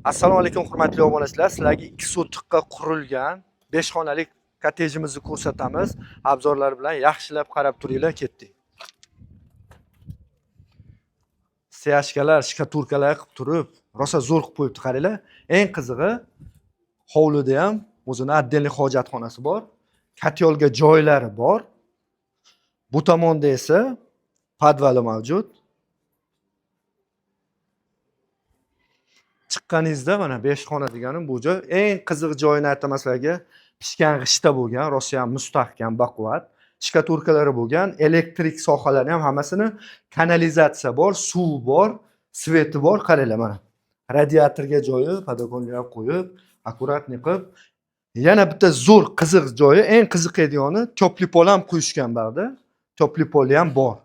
Assalomu alaykum hurmatli obunachilar. Sizlarga 2 sotiqqa qurilgan 5 xonalik kottejimizni ko'rsatamiz. Abzorlar bilan yaxshilab qarab turinglar, ketdik. Stяжkalar, shkaturkalar qilib turib, rosa zo'r qilib qo'yibdi, qaranglar. Eng qizig'i hovlida ham o'zini отдельный hojatxonasi bor. Kotyolga joylari bor. Bu tomonda esa podvali mavjud. Chiqqaningizda mana 5 xona deganim bu joy. Eng qiziq joyini aytaman sizlarga. Pishgan g'ishtda bo'lgan, rosa ham mustahkam, baquvvat. Shkaturkalari bo'lgan, elektrik sohalari ham hammasini kanalizatsiya bor, suv bor, sveti bor, qaranglar mana. Radiatorga joyi, podokonlar qo'yib, akkuratniy qilib. Yana bitta zo'r qiziq joyi, eng qiziqadigani topli pol ham qo'yishgan bu yerda. Topli poli ham bor.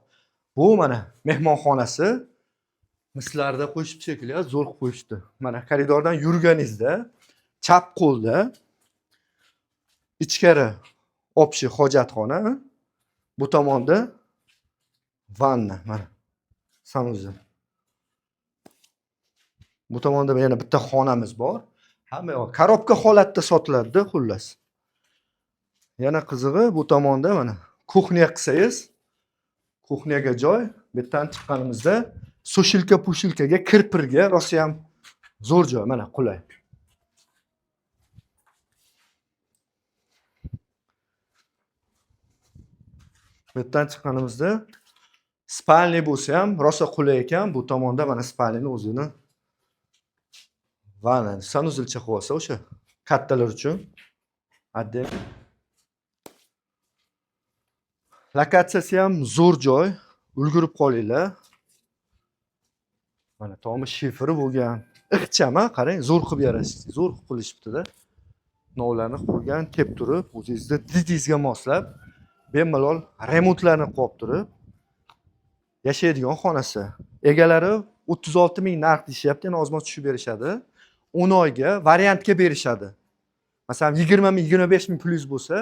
Bu mana mehmonxonasi. Mislarda qo'yishib shekilli, zo'r qilib qo'yishdi. Mana koridordan yurganingizda chap qo'lda ichkari общий hojatxona, bu tomonda vanna, mana sanuzel. Bu tomonda yana bitta xonamiz bor. Hamma yoq korobka holatda sotiladi, xullas. Yana qizig'i bu tomonda mana kuxnya qilsangiz, kuxnyaga joy, bu yerdan chiqqanimizda sushilka pushilkaga, kirpirga rosa ham zo'r joy, mana qulay. Bu yerdan chiqqanimizda spalni bo'lsa ham rosa qulay ekan. Bu tomonda mana spalni o'zini vanna, sanuzelcha qilib olsa o'sha kattalar uchun отдел. Lokatsiyasi ham zo'r joy, ulgurib qolinglar. Mana tomi shifri bo'lgan. Ixcham, qarang, zo'r qilib yarashdi, zo'r qilib qilishibdi-da. Novlarni qo'ygan, tep turib, o'zingizni didingizga moslab, bemalol remontlarni qilib turib yashaydigan xonasi. Egalari 36 ming narx deyishyapti, yana ozmoz tushib berishadi. 10 oyga variantga berishadi. Masalan, 20 ming, 25 ming pulingiz bo'lsa,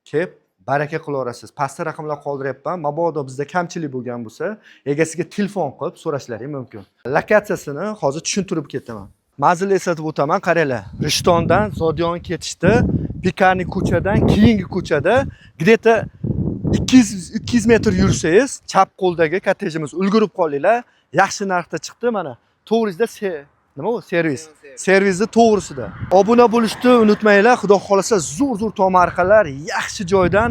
kelib baraka qilaverasiz. Pastda raqamlar qoldiryapman. Mabodo bizda kamchilik bo'lgan bo'lsa, egasiga telefon qilib so'rashlaring mumkin. Lokatsiyasini hozir tushuntirib ketaman. Manzilni eslatib o'taman, qaranglar. Rishtondan Zodiyon ketishda, Pikarni ko'chadan keyingi ko'chada где-то 200 metr yursangiz, chap qo'ldagi kottejimiz, ulgurib qolinglar. Yaxshi narxda chiqdi mana. To'g'ringizda nima u? Servis. Servisni to'g'risida. Obuna bo'lishni unutmanglar. Xudo xolasa zo'r-zo'r tomorqalar, yaxshi joydan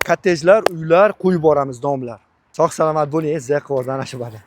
kottejlar, uylar qo'yib boramiz domlar. Sog' salomat bo'ling, zayqordan ana shu bala.